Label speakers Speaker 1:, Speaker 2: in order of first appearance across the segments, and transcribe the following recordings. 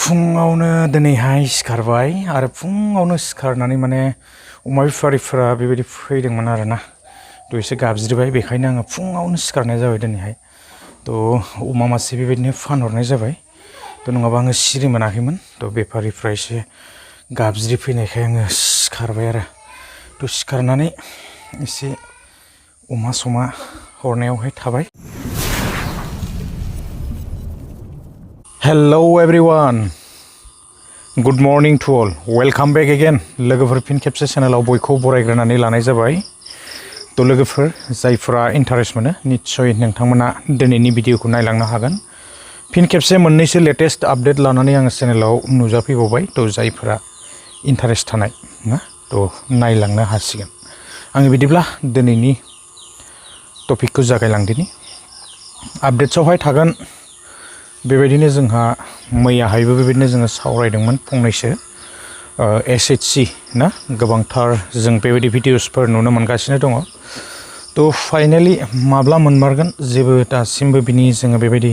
Speaker 1: फुङावनो दिनैहाय सिखारबाय आरो फुङावनो सिखारनानै माने अमा बेफारिफोरा बेबायदि फैदोंमोन आरोना थ' एसे गाबज्रिबाय बेखायनो आङो फुङावनो सिखारनाय जाबाय दिनैहाय थ' अमा मासे बेबायदिनो फानहरनाय जाबाय थ' नङाबा आङो सिरि मोनाखैमोन थ' बेफारिफ्रा एसे गाबज्रि फैनायखाय आङो सिखारबाय आरो थ' सिखारनानै एसे अमा समा हरनायावहाय थाबाय। Hello everyone good morning to all welcome back again लोगोफोर फिन खेबसे चेनेलाव बयखौ बरायग्रोनानै लानाय जाबाय थ' लोगोफोर जायफोरा इन्टारेस्ट मोनो निस्सय नोंथांमोना दिनैनि भिडिअखौ नायलांनो हागोन। फिन खेबसे मोननैसो लेटेस्ट आपडेट लानानै आङो चेनेलाव नुजाफैबावबाय थ' जायफोरा इन्टारेस्ट थानाय ना थ' नायलांनो हासिगोन। आङो बिदिब्ला दिनैनि टपिकखौ जागायलांदिनि आपडेट्सआवहाय थागोन। बेबायदिनो जोंहा मैयाहायबो बेबायदिनो जोङो सावरायदोंमोन फंनैसो SHG ना गोबांथार जों बेबायदि भिडिअसफोर नुनो मोनगासिनो दङ थ' फाइनालि माब्ला मोनमारगोन जेबो दासिमबो बिनि जोङो बेबायदि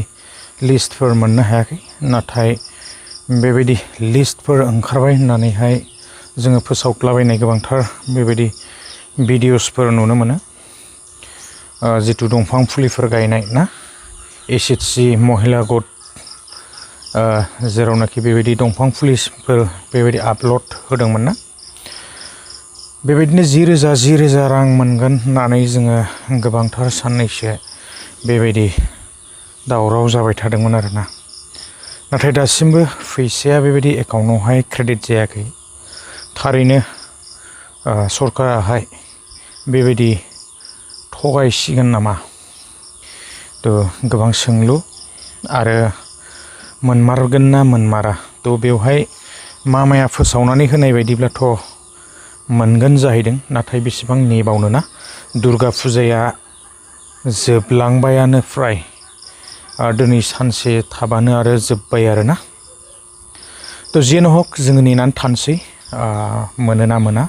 Speaker 1: लिस्टफोर मोननो हायाखै नाथाय बेबायदि लिस्टफोर ओंखारबाय होननानैहाय जोङो फोसावलाबायनाय गोबांथार बेबायदि भिडिअसफोर नुनो मोनो जिथु दंफां फुलिफोर गायनाय ना SHG महिला गट जेरावनाखि बेबायदि दंफां फुलिफोर बेबायदि आपल'ड होदोंमोन ना बेबायदिनो 10,000 रां मोनगोन होननानै जोङो गोबांथार साननैसो बेबायदि दावराव जाबाय थादोंमोन आरोना नाथाय दासिमबो फैसाया बेबायदि एकाउन्टावहाय क्रेडिट जायाखै। थारैनो सरकाराहाय बेबायदि थगायसिगोन नामा थ' गोबां सोंलु आरो मोनमारगोन ना मोनमारा थ' बेवहाय मामाया फोसावनानै होनाय बायदिब्लाथ' मोनगोन जाहैदों नाथाय बेसेबां नेबावनो ना दुर्गा फुजाया जोबलांबायानो फ्राय दिनै सानसे थाबानो आरो जोब्बाय आरोना थ' जेन' हक जोङो नेनानै थानोसै मोनोना मोना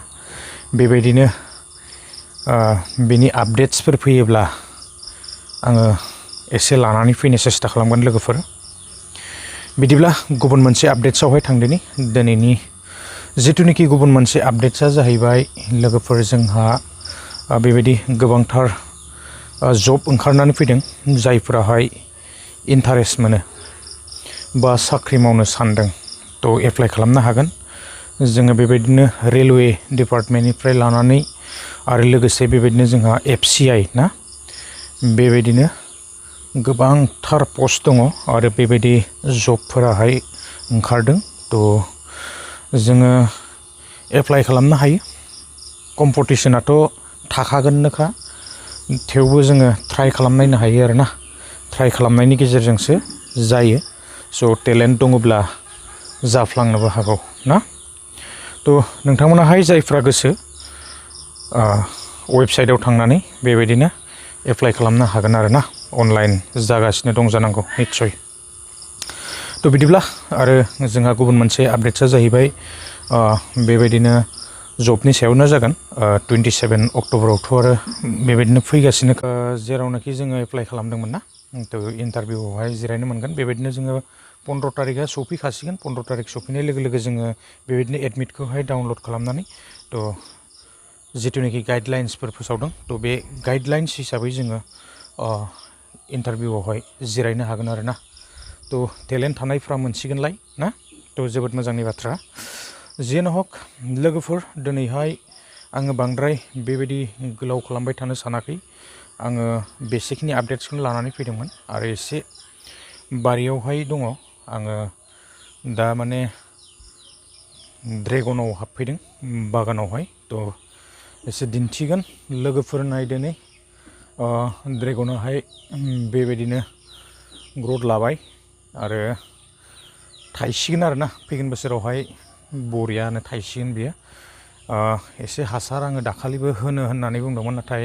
Speaker 1: बेबायदिनो बेनि आपडेट्सफोर फैयोब्ला आङो एसे लानानै फैनो सेस्था खालामगोन लोगोफोर। बिदिब्ला गुबुन मोनसे आपडेट्सआवहाय थांदिनि दिनैनि जिथुनिखि गुबुन मोनसे आपडेट्सआ जाहैबाय लोगोफोर जोंहा बेबायदि गोबांथार जब ओंखारनानै फैदों जायफोराहाय इन्टारेस्ट मोनो बा साख्रि मावनो सानदों थ' एप्लाइ खालामनो हागोन। जोङो बेबायदिनो रेलवे डिपार्टमेन्टनिफ्राय लानानै आरो लोगोसे बेबायदिनो जोंहा FCI ना बेबायदिनो गोबांथार पस्ट दङ आरो बेबायदि जबफोराहाय ओंखारदों थ' जोङो एप्लाइ खालामनो हायो। कम्पिटिसनाथ' थाखागोननोखा थेवबो जोङो ट्राइ खालामनायनो हायो आरोना ट्राइ खालामनायनि गेजेरजोंसो जायो स' टेलेन्ट दङब्ला जाफ्लांनोबो हागौ ना थ' नोंथांमोनाहाय जायफ्रा गोसो वेबसाइटआव थांनानै बेबायदिनो एप्लाइ खालामनो हागोन आरोना अनलाइन जागासिनो दं जानांगौ निस्सय। थ' बिदिब्ला आरो जोंहा गुबुन मोनसे आपडेट्सआ जाहैबाय बेबायदिनो जबनि सायावनो जागोन 27 अक्ट'बरावथ' आरो बेबायदिनो फैगासिनो जेरावनाखि जोङो एप्लाइ खालामदोंमोन ना थ' इन्टारभिउआवहाय जिरायनो मोनगोन बेबायदिनो जोङो 15 तारिखआ सफैखासिगोन 15 तारिख सफैनाय लोगो लोगो जोङो बेबायदिनो एडमिटखौहाय डाउनलड खालामनानै थ' जिथुनाखि गाइडलाइन्सफोर फोसावदों थ' बे गाइडलाइन्स हिसाबै जोङो इन्टारभिउआवहाय जिरायनो हागोन आरोना थ' टेलेन्ट थानायफ्रा मोनसिगोनलाय ना थ' जोबोद मोजांनि बाथ्रा। जेन' हक लोगोफोर दिनैहाय आङो बांद्राय बेबायदि गोलाव खालामबाय थानो सानाखै आङो बेसेखिनि आपडेट्सखौनो लानानै फैदोंमोन आरो एसे बारियावहाय दङ आङो दा माने ड्रेगनाव हाबफैदों बागानावहाय थ' एसे दिन्थिगोन लोगोफोर नायदिनै ड्रेगनाहाय बेबायदिनो ग्रथ लाबाय आरो थाइसिगोन आरोना फैगोन बोसोरावहाय बरियानो थाइसिगोन बियो एसे हासार आङो दाखालिबो होनो होननानै बुंदोंमोन नाथाय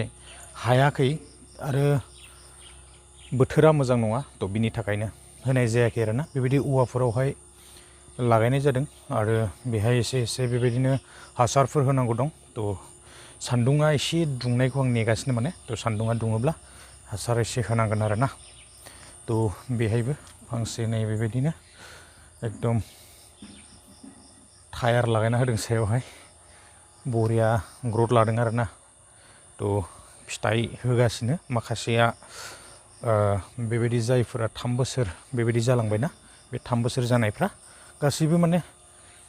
Speaker 1: हायाखै आरो बोथोरा मोजां नङा थ' बिनि थाखायनो होनाय जायाखै आरोना बेबायदि औवाफोरावहाय लागायनाय जादों आरो बेहाय एसे एसे बेबायदिनो हासारफोर होनांगौ दं थ' सान्दुङा एसे दुंनायखौ आं नेगासिनो माने थ' सान्दुङा दुङोब्ला हासार एसे होनांगोन आरोना थ' बेहायबो फांसे नै बेबायदिनो एकदम टायार लागायना होदों सायावहाय बरिया ग्रोथ लादों आरोना तो फिथाइ होगासिनो माखासेया बेबायदि जायफोरा 3 बोसोर बेबायदि जालांबायना बे 3 बोसोर जानायफ्रा गासैबो माने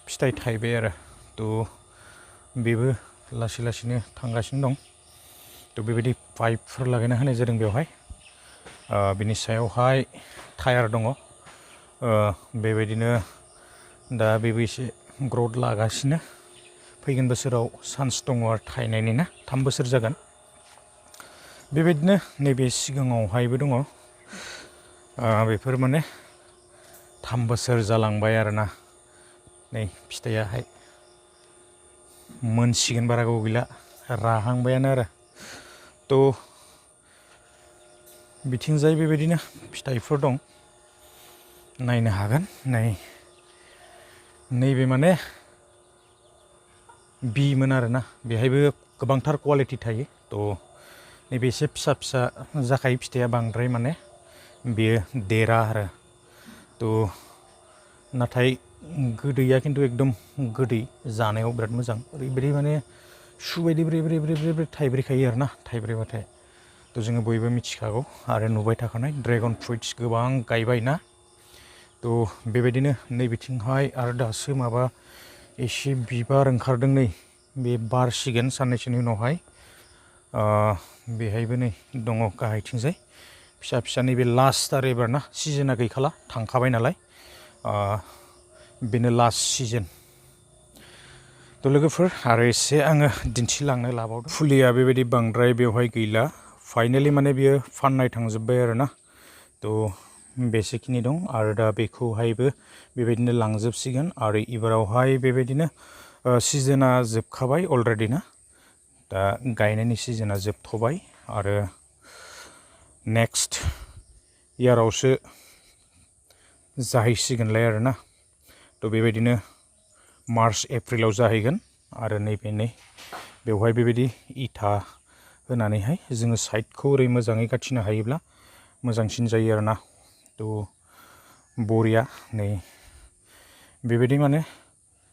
Speaker 1: फिथाइ थाइबाय आरो तो बेबो लासै लासैनो थांगासिनो दं तो बेबायदि पाइपफोर लागायना होनाय जादों बेवहाय बिनि सायावहाय टायार दङ बेबायदिनो दा बेबो एसे ग्रोथ लागासिनो फैगोन बोसोराव चान्स दङ आरो थायनायनि ना 3 बोसोर जागोन बेबायदिनो नैबे सिगाङावहायबो दङ बेफोर माने 3 बोसोर जालांबाय आरोना नै फिथाइयाहाय मोनसिगोन बारा गोबाव गैला राहांबायानो आरो तो बिथिंजाय बेबायदिनो फिथाइफोर दं नायनो हागोन नैबे माने बिमोन आरोना बेहायबो गोबांथार क्वालिटि थायो तो नैबे एसे फिसा फिसा जाखायो फिथाइया बांद्राय माने बेयो देरा आरो तो नाथाय गोदैया खिन्थु एकदम गोदै जानायाव बिराद मोजां ओरैबायदि माने सुबायदि ब्रे थाइब्रैखायो आरोना थाइब्रैबाथाय तो जोङो बयबो मिथिखागौ आरो नुबाय थाखानाय ड्रेगन फ्रुइट्स गोबां गायबाय ना तो बेबायदिनो नैबिथिंहाय आरो दासो माबा एसे बिबार ओंखारदों नै बे बारसिगोन साननैसोनि उनावहाय बेहायबो नै दङ गाहायथिंजाय फिसा फिसा नैबे लास्ट आरो एबार ना सिजोना गैखाला थांखाबाय नालाय बेनो लास्ट सिजन तो लोगोफोर आरो एसे आङो दिन्थिलांनो लाबावदों फुलिया बेबायदि बांद्राय बेवहाय गैला फाइनालि माने बियो फाननाय थांजोब्बाय आरोना तो बेसेखिनि दं आरो दा बेखौहायबो बेबायदिनो लांजोबसिगोन आरो इबारावहाय बेबायदिनो सिजोना जोबखाबाय अलरेडि ना दा गायनायनि सिजोना जोबथ'बाय आरो नेक्स्ट इयारावसो जाहैसिगोनलाय आरोना तो बेबायदिनो मार्च एप्रिलाव जाहैगोन आरो नैबे बेवहाय बेबायदि इथा होनानैहाय जोङो साइडखौ ओरै मोजाङै गाथिनो हायोब्ला मोजांसिन जायो आरोना तो बरिया नै बेबायदि माने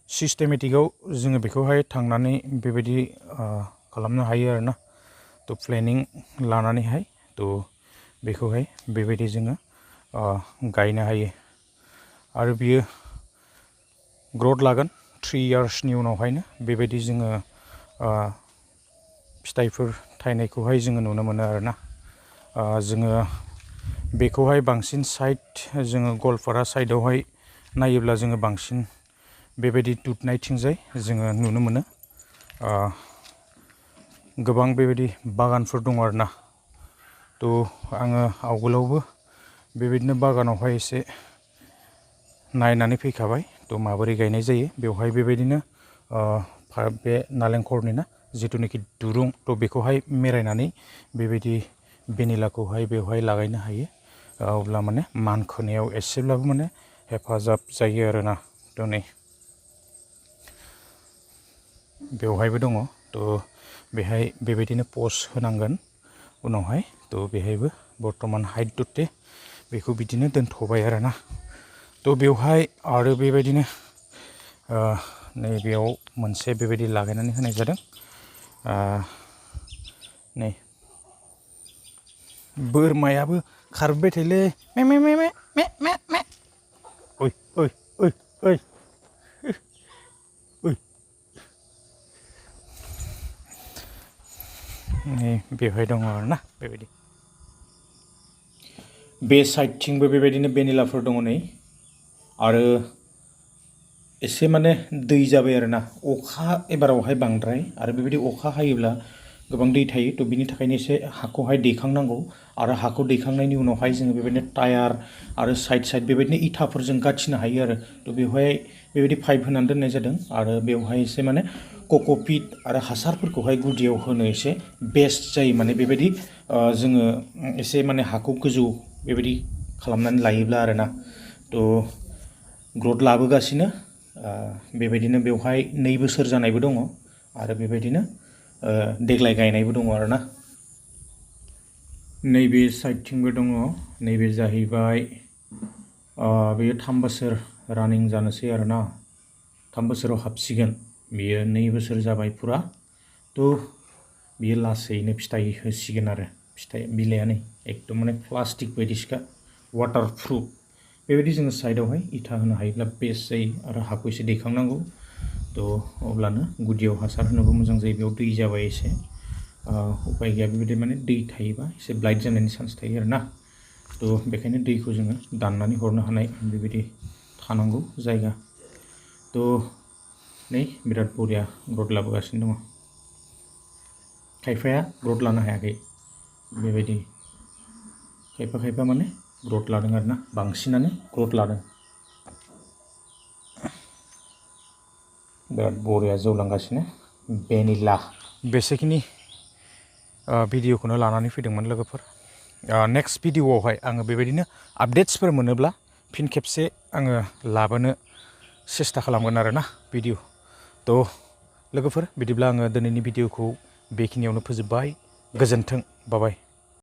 Speaker 1: सिस्टेमेटिकआव जोङो बेखौहाय थांनानै बेबायदि खालामनो हायो आरोना तो प्लेनिं लानानैहाय तो बेखौहाय बेबायदि जोङो गायनो हायो आरो बियो ग्रोथ लागोन 3 इयार्सनि उनावहायनो बेबायदि जोङो फिथाइफोर थायनायखौहाय जोङो नुनो मोनो आरोना जोङो बेखौहाय बांसिन साइड जोङो गलपारा साइडआवहाय नायोब्ला जोङो बांसिन बेबायदि दुधनायथिंजाय जोङो नुनो मोनो गोबां बेबायदि बागानफोर दङ आरोना तो आङो आवगोलावबो बेबायदिनो बागानावहाय एसे नायनानै फैखाबाय तो माबोरै गायनाय जायो बेवहाय बेबायदिनो बे नालेंखरनि ना जिथुनाखि दुरुं तो बेखौहाय मेरायनानै बेबायदि भेनिलाखौहाय बेवहाय लागायनो हायो अब्ला माने मानखोनायाव एसेब्लाबो माने हेफाजाब जायो आरोना तो नै बेवहायबो दङ तो बेहाय बेबायदिनो पस्ट होनांगोन उनावहाय तो बेहायबो बर्तमान हाइट दुटे बेखौ बिदिनो दोनथ'बाय आरोना तो बेवहाय आरो बेबायदिनो नैबेयाव मोनसे बेबायदि लागायनानै होनाय जादों नै बोरमायाबो खारबाय थायोलै मे मे मे मे मे मे मे ओइ ओइ ओइ ओइ ओइ नै बेवहाय दङ आरोना बेबायदि बे साइडथिंबो बेबायदिनो भेनिलाफोर दङ नै आरो एसे माने दै जाबाय आरोना अखा एबारावहाय बांद्राय आरो बेबायदि अखा हायोब्ला गोबां दै थायो तो बिनि थाखायनो एसे हाखौहाय दैखांनांगौ आरो हाखौ दैखांनायनि उनावहाय जोङो बेबायदिनो टायार आरो साइड बेबायदिनो इथाफोरजों गाथिनो हायो आरो तो बेवहाय बेबायदि पाइप होनानै दोननाय जादों आरो बेवहाय एसे माने कक'पिट आरो हासारफोरखौहाय गुदियाव होनो एसे बेस्ट जायो माने बेबायदि जोङो एसे माने हाखौ गोजौ बेबायदि खालामनानै लायोब्ला आरोना तो ग्रोथ लाबोगासिनो बेबायदिनो बेवहाय 2 बोसोर जानायबो दङ आरो बेबायदिनो देग्लाय गायनायबो दङ आरोना नैबे साइडथिंबो दङ नैबे जाहैबाय बेयो 3 बोसोर रानिं जानोसै आरोना 3 बोसोराव हाबसिगोन बियो 2 बोसोर जाबाय फुरा थ' बियो लासैनो फिथाइ होसिगोन आरो फिथाइ बिलाइयानो एकदम माने प्लास्टिक बायदिसोखा वाटार प्रुफ बेबायदि जोङो साइडआवहाय इथा होनो हायोब्ला बेस्ट जायो आरो हाखौ एसे दैखांनांगौ थ' अब्लानो गुदियाव हासार होनोबो मोजां जायो बेयाव दै जाबाय एसे उपाय गैया बेबायदि माने दै थायोबा एसे ब्लाइट जानायनि चान्स थायो आरोना थ' बेखायनो दैखौ जोङो दाननानै हरनो हानाय बेबायदि थानांगौ जायगा थ' नै बिराद बरिया ग्रथ लाबोगासिनो दङ खायफाया ग्रथ लानो हायाखै बेबायदि खायफा माने ग्रथ लादों आरोना बांसिनानो ग्रथ लादों बिराद बरिया जौलांगासिनो भेनिला बेसेखिनि भिडिअखौनो लानानै फैदोंमोन लोगोफोर नेक्स्ट भिडिअआवहाय आङो बेबायदिनो आपडेट्सफोर मोनोब्ला फिन खेबसे आङो लाबोनो सेस्था खालामगोन आरोना भिडिअ थ' लोगोफोर बिदिब्ला आङो दिनैनि भिडिअखौ बेखिनियावनो फोजोबबाय गोजोन्थों बाय